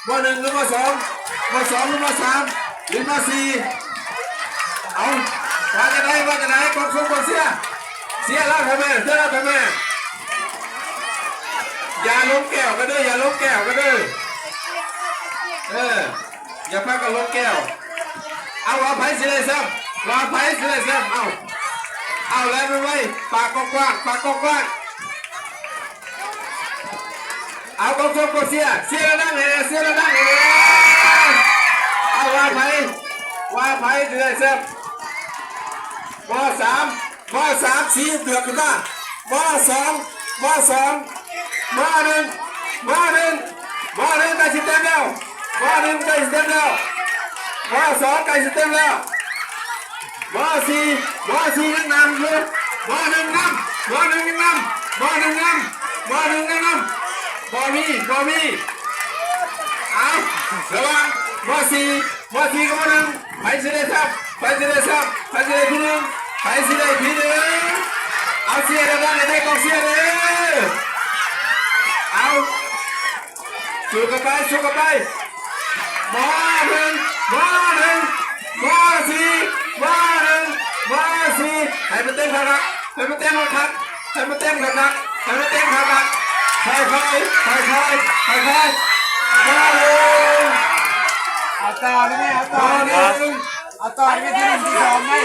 ມໍໜຶ່ງ ຫຼື ມໍສອງ? ມໍສອງ ຫຼື ມໍສາມ ຫຼື ມໍສີ່? ເອົາ ວ່າຈັ່ງໃດ ວ່າຈັ່ງໃດ ກອງຊົມກອງເຊຍ ເຊຍລາວໃຫ້ແມ່ ເຊຍລາວໃຫ້ແມ່ ຢ່າລົງແກ້ວກັນເດີ ຢ່າລົງແກ້ວກັນເດີ ເອີ ຢ່າພາກັນລົງແກ້ວ ເອົາ ວ່າໃຜຊິໄດ້ແຊມ ວ່າໃຜຊິໄດ້ແຊມ ເອົາ ເອົາ ແລ່ນໄວໆ ປາກກວ້າງໆ ປາກກວ້າງໆ. ເອົາ ກອງຊົມກອງເຊຍ ເຊຍດັງໆ ແດ່ ເຊຍດັງໆ ແດ່ ເອົາ ວ່າໃຜ ວ່າໃຜຊິໄດ້ແຊມ ມໍສາມ ມໍສາມ ຊີ້ເກືອກຂຶ້ນມາ ມໍສອງ ມໍສອງ ມໍໜຶ່ງ ມໍໜຶ່ງ ມໍໜຶ່ງ ໃກ້ຊິເຕັມແລ້ວ ມໍໜຶ່ງ ໃກ້ຊິເຕັມແລ້ວ ມໍສອງ ໃກ້ຊິເຕັມແລ້ວ. ມໍສີ່ ມໍສີ່ຍັງນຳຢູ່ ມໍໜຶ່ງນຳ ມໍໜຶ່ງຍັງນຳ ມໍໜຶ່ງນຳ ມໍໜຶ່ງຍັງນຳ ບໍ່ມີ ບໍ່ມີ ເອົາ ລະຫວ່າງມໍສີ່ ມໍສີ່ກັບມໍໜຶ່ງ ໃຜຊິໄດ້ແຊມ ໃຜຊິໄດ້ແຊມ ໃຜຊິໄດ້ທີໜຶ່ງ ໃຜຊິໄດ້ທີໜຶ່ງ ເອົາ ເຊຍດັງໆ ໃຫ້ໄດ້ກອງເຊຍເດີ ເອົາ ສູ້ກັນໄປ ສູ້ກັນໄປ ມໍໜຶ່ງ ມໍໜຶ່ງ ມໍສີ່ ມໍໜຶ່ງ ມໍສີ່ ໃຫ້ມັນເຕັມຄັກໆ ໃຫ້ມັນເຕັມຄັກໆ ໃຫ້ມັນເຕັມຄັກໆ ໃຫ້ມັນເຕັມຄັກໆ ຄ່ອຍໆ ຄ່ອຍໆ ຄ່ອຍໆ ມໍໜຶ່ງ ເອົາຕໍ່ນີ້ແມ່ ເອົາຕໍ່ນີ້ແມ່ ເອົາຕໍ່ນີ້ແມ່ ທີໜຶ່ງ ທີສອງໄດ້.